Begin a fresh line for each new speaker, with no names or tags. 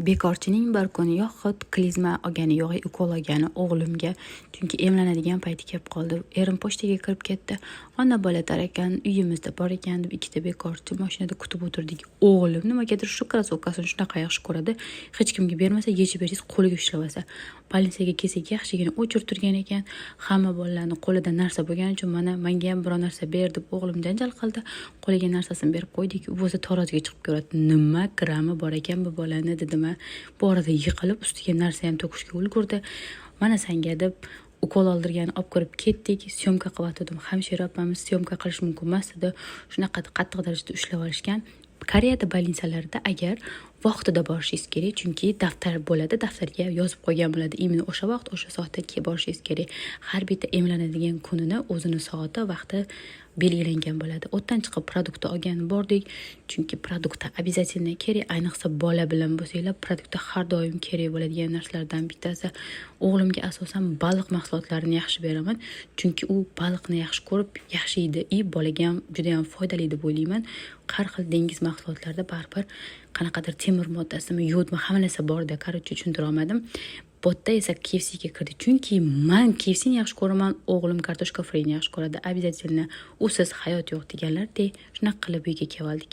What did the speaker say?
Bekorchining bir kuni yoxud klizma olgani yo'q, ukol olgani o'g'limga, chunki emlanadigan payti kelib qoldi. Erim pochtaga kirib ketdi. Ona bola tarakan uyimizda bor ekan deb ikkita bekorchi mashinada kutib o'tirdik. O'g'lim nimagadir shu krossovkasini shunaqa yaxshi ko'radi, hech kimga bermasa, yechib bersangiz, qo'liga ushlab olsa. Больница ga kelsak, yaxshigina o'chirib turgan ekan. Hamma bolalarni qo'lida narsa bo'lgani uchun, mana, manga ham biror narsa ber deb o'g'lim janjal qildi. Qo'liga narsasini berib qo'ydik. U bo'lsa taroziga chiqib ko'radi. Nima grammi bor ekan bu bolani, dedim. Bu orada yiqilib, ustiga narsa ham to'kishga ulgurdi. Mana sanga deb ukol oldirgani olib kirib ketdik. Съёмка qilyotgandim, hamshira opamiz съёмка qilish mumkin emas dedi, shunaqa qattiq darajada ushlab olishgan. Koreyada больница larda agar vaqtida borishingiz kerak, chunki daftar bo'ladi, daftarga yozib qo'ygan bo'ladi, именно o'sha vaqt, o'sha soatda borishingiz kerak. Har bitta emlanadigan kunini o'zini soati, vaqti belgilangan bo'ladi. U yerdan chiqib продукт olgani bordik, chunki продукт обязательно kerak, ayniqsa bola bilan bo'lsanglar, продукт har doim kerak bo'ladigan narsalardan bittasi. O'g'limga asosan baliq mahsulotlarini yaxshi beraman, chunki u baliqni yaxshi ko'rib, yaxshi yeydi и bolaga ham judayam foydali deb o'ylayman. Har xil dengiz mahsulotlarida baribir qanaqadir temir moddasimi, yodmi, hamma narsa borda, короче, tushuntira olmadim. Bu yerda esa KFCga kirdik, chunki man KFCni yaxshi ko'raman, o'g'lim kartoshka frini yaxshi ko'radi. Обязательно usiz hayot yo'q deganlardek, shunaqa qilib uyga kelib oldik.